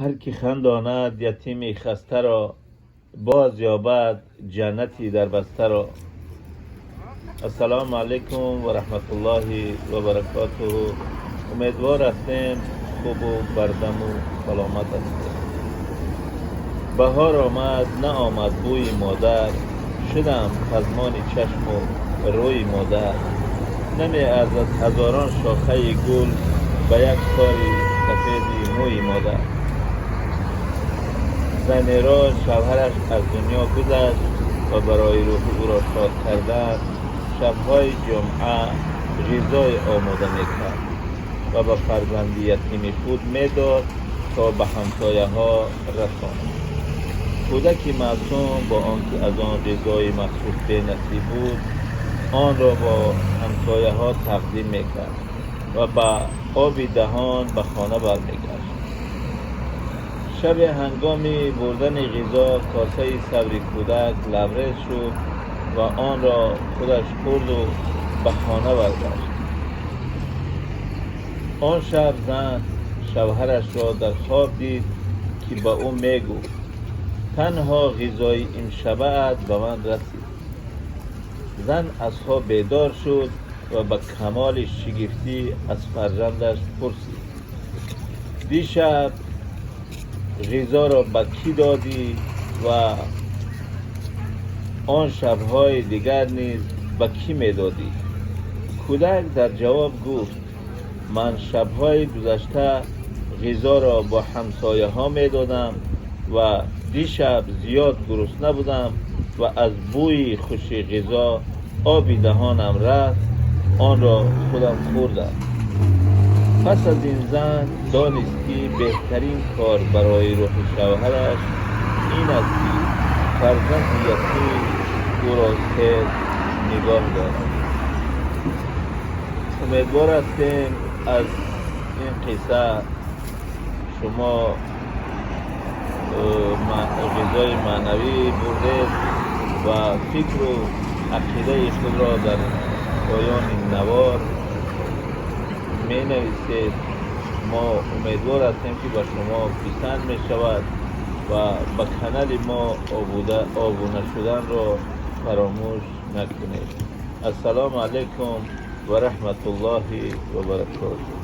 Ҳар ки хандонад ятими хастаро, боз ёбад ҷаннати дарбастаро. Ассалому алайкум ва раҳматуллоҳи ва баракотуҳу. Умедвор ҳастем, хубу бардаму саломат ҳастем. Баҳор омад, наомад бӯи модар, шудам пазмони чашму рӯи модар. Намеарзад ҳазорон шохаи гул ба як тори сафеди мӯи модар. Занеро шавҳараш аз дунё гузашт ва барои рӯҳи ӯро шод кардан шабҳои ҷумъа ғизое омода мекард ва ба фарзанди ятими худ медод, то ба ҳамсояҳо расонад. Кӯдаки маъсум бо он ки аз он ғизои махсус бенасиб буд, онро бо ҳамсояҳо тақдим мекард ва ба оби даҳон ба хона бармегашт. Шабе ҳангоми бурдани ғизо косаи сабри кӯдак лабрез шуд ва онро худаш хӯрду ба хона баргашт. Он шаб зан шавҳарашро дар хоб дид, ки ба ӯ мегуфт: «Танҳо ғизои имшабаат ба ман расид». Зан аз хоб бедор шуд ва ба камоли шигифтӣ аз фарзандаш пурсид: «Дишаб ғизоро ба кӣ додӣ ва он шабҳои дигар низ ба кӣ медодӣ?» Кӯдак дар ҷавоб гуфт: «Ман шабҳои гузашта ғизоро бо ҳамсояҳо медодам ва дишаб зиёд гурусна будам ва аз бӯи хуши ғизо оби даҳонам рафт, онро худам хӯрдам». Пас аз ин зан донист, ки беҳтарин кор барои рӯҳи шавҳараш ин аст, ки фарзанди ятим ӯро сер нигоҳ дорад. Умедвор ҳастем, аз ин қисса шумо ғизои маънавӣ бурдед ва фикру ақидаи худро дар поёни навор менависед. Мо умедвор ҳастем, ки ба шумо писанд мешавад ва ба канали мо обуна шуданро фаромӯш накунед. Ассалому алайкум ва раҳматуллоҳи ва баракотуҳ.